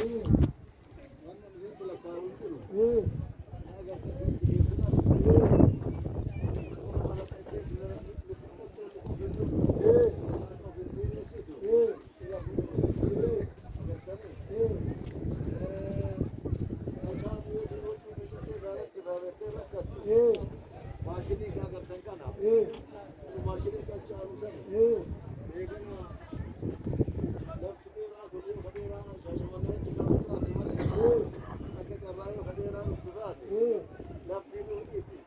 Wanni isitti lakkaa'u hin jiru. Maashinii kan agartan kana maashinii kan caalu sana eegana lafti dheeraa kun yoo ka dheeraa Shaashamannee kan taate malee akka carraa yoo ka dheeraa dhuftu taate lafti dhuunfiti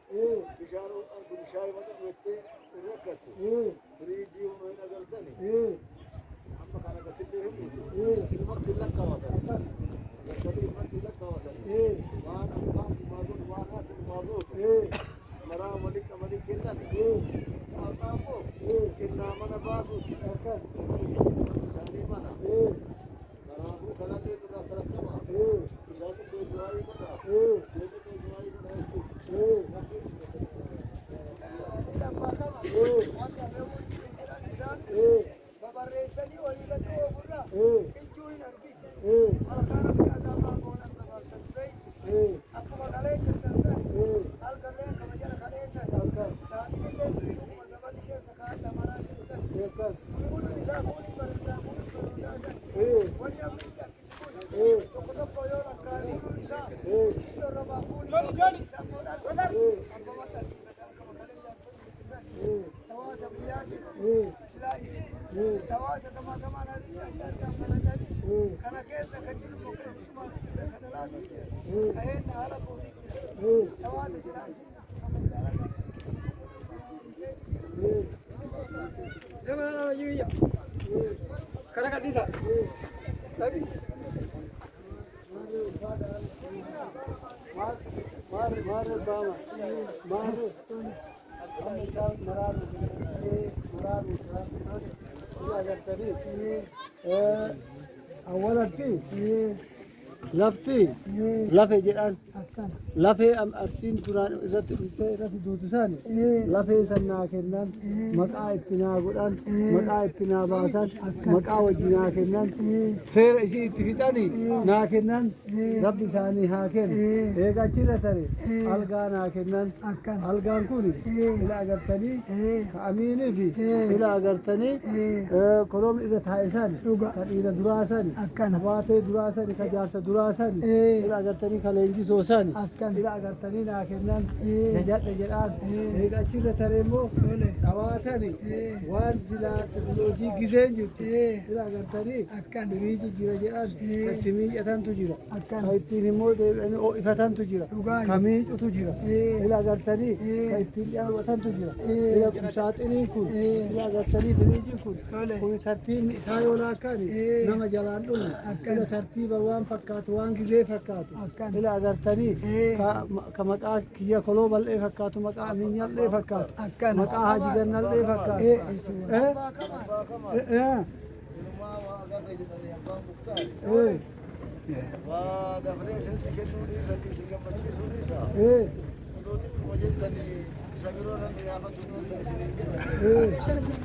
bishaan bishaan maqaa jettee hin rakkattu firiijii humna hin agartani amma kana gatillee hin dhufu ilmatti hin lakkaawatan agartanii ilmatti hin lakkaawatan waan abbaan dhumaa godhu waan haati dhumaa gootu maraa walii qabanii kennan xaaqaa immoo kennaa mana baasuuti isaanii mana kanaafuu kanallee irraa tarakkama isaanillee du'aayii godha ijoollee du'aayii godha jechuudha. Babarreessanii olii gadi oofurraa ijjuu hin argitu. Malkaa rabbi azaabaa goonan gabaabsan beeytu. Akkuma qalee jirtan san halkallee akkama jala kaleessan sa'aatiin sun zamanni keessa kaa'an maraa jiru san kun isaa kun bareedaa kun bareedaa san wanni amma itti argitu kun tokko tokko yoo lakkaa'e kun isaa iddoo rabaa kun isaa godhan abba maxxansiifatan akkama kalee jaarsonni san tawaata biyyaatitti silaa isii tawaata gamaa gamaan asii adda addaan baratanii kana keessa ka jiru mokkeessumaatu jira ka dhalaatu jira ka heenna haala kootii jira tawaata silaa isii jirtu ka gandaara Kana gadhiisa. Dhabi. Maarre maarre baama maarre amma isaan maraaru maraaru agartanii awwalatti lafti lafe jedhan lafee arsiin duraan irratti dhuftee irratti duutu san lafee san naa kennan maqaa itti naa godhan maqaa itti naa baasan maqaa wajji naa kennan seera isii itti fixani naa kennan rabbi isaanii haa kennu eega achirra tare algaa naa kennan algaan kun ila agartanii ka amiinii fi ila agartanii koloomni irra taa'e san ka dhiira duraa san ka baatee duraa san ka jaarsa duraa san ila agartanii ka leenjisoo san ila agartanii naa kennan jajadhe jedhaan eega achirra tare immoo dhawaatani waan silaa teknooloojii gizeen jirtu ila agartanii firiiji jira jedhan ka itti miicatantu jira ka ittiin immoo deebi'anii ho'ifatantu jira ka miicutu jira ila agartanii ka ittiin dhiyaamatantu jira ila qumsaaxiniin kun ila agartanii firiijiin kun kun tartiibni isaa yoo laakkaani nama jalaan dhumu ila tartiiba waan fakkaatu waan gizee fakkaatu ila agartanii ka maqaa kiyya koloo bal'ee fakkaatu maqaa amiinyallee fakkaatu maqaa haji gannallee fakkaatu. Abbaa kamaa ilmaa waa agarre jedhanii abbaan muktaar waa dafnee isinitti kennuu dhiisanii isin gammachiisuu dhiisa odoo xiqquma jettanii isa biroo namni gaafatu yoo isiniin jedhan.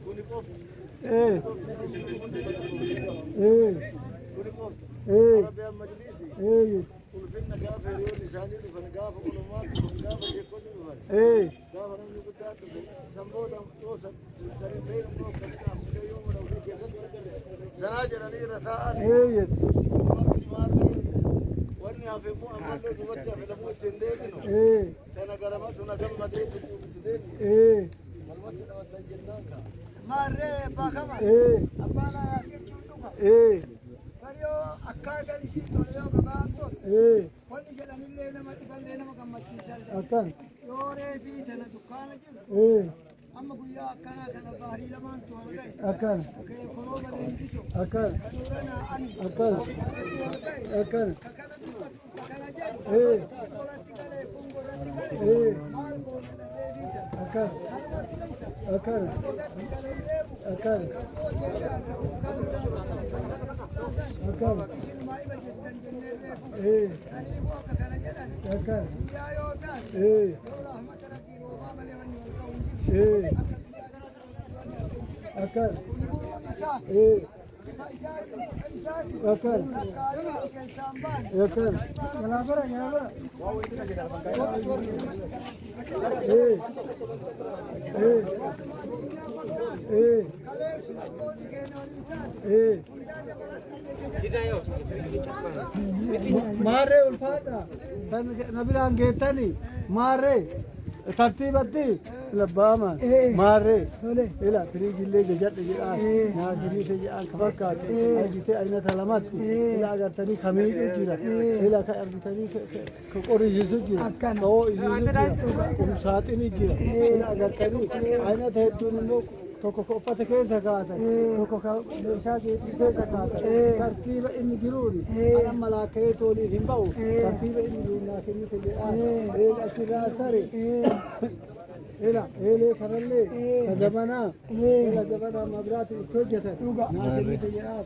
Kuni qofti kuni qofti Arabiyaan majliisi ulfinna gaafa hiriyoonni isaanii dhufan gaafa ulamaan dhufan gaafa sheekonni dhufan gaafa namni guddaa dhufe san booda yoo saniin ta'in immoo kan dhaabbatee yoo mana ofii keessatti sanaa jedhanii irra taa'an wanni hafe immoo ammallee dhumatti hafe lamuu ittiin deebinu kana garamatu na gammadee itti deebi'u walumatti dhaabatan jennaan kaa. Maarree abbaa kama abbaan hayaati jechuun dhuga. Bariyoo akkaataan isii tole yoo gabaabtos wanni jedhanillee nama dhiballee nama gammachiisan. Yoo reefii tana dukkaana jirtu amma guyyaa akkanaa kana baarii lamaantu wal ga'e. Koroo leenjisu. Kanuuranaa ani. Wal ga'e. Ka kana dubbatu ka kana jedhu. Qolatti galee kun godhatti galee maal goona dharree biitan. Akkana. Kanumatti keessa. Akkana. Gogatti galee deemu. Akkana. Kan boodee taate kan duraa sangaa rasuulaa san. Akkana. Isinuma ima jettan jennee reefu. Saniifuu akka kana jedhan. Akkana. Guyyaa yoo taate. Yoo rahmata rabbii roobaa malee wanni wal ga'u hin jiru. Akka biyyaa kana wanni hafe hin jiru. Akkana. Kuni bu'uun isaa. Bifa isaatiin sifa isaatiin. Akkana. Rakkaalee keessaan baane. Akkana. Galaafara galaafara. Kaleessuma abboonni keenya olii taate. Hundaa dabalatanii jajjabeeffachuu. Maarree ulfaadha. Na biraan geettani maarree tartiibatti labbaaman maarree ila firiijillee jajadhe jedhaan naagiriite jedhaan ka fakkaatu argitee aynata lamatti ila agartanii ka miidhu jira ila ka argitanii ka qorrisiisu jira ka ho'isiisu jira qumsaaxini jira ila agartanii aynata hedduun immoo tokko ka uffata keessa kaatan tokko ka meeshaa keetii keessa kaatan tartiiba inni jiruuni ana malaakka'ee tooliin hin ba'u tartiiba inni jiruun naa kennite jedhaan eega achirraa sare ila eelee karallee ka zamanaa ila zamanaa mabiraati itti hojjetan naa kennite jedhaan.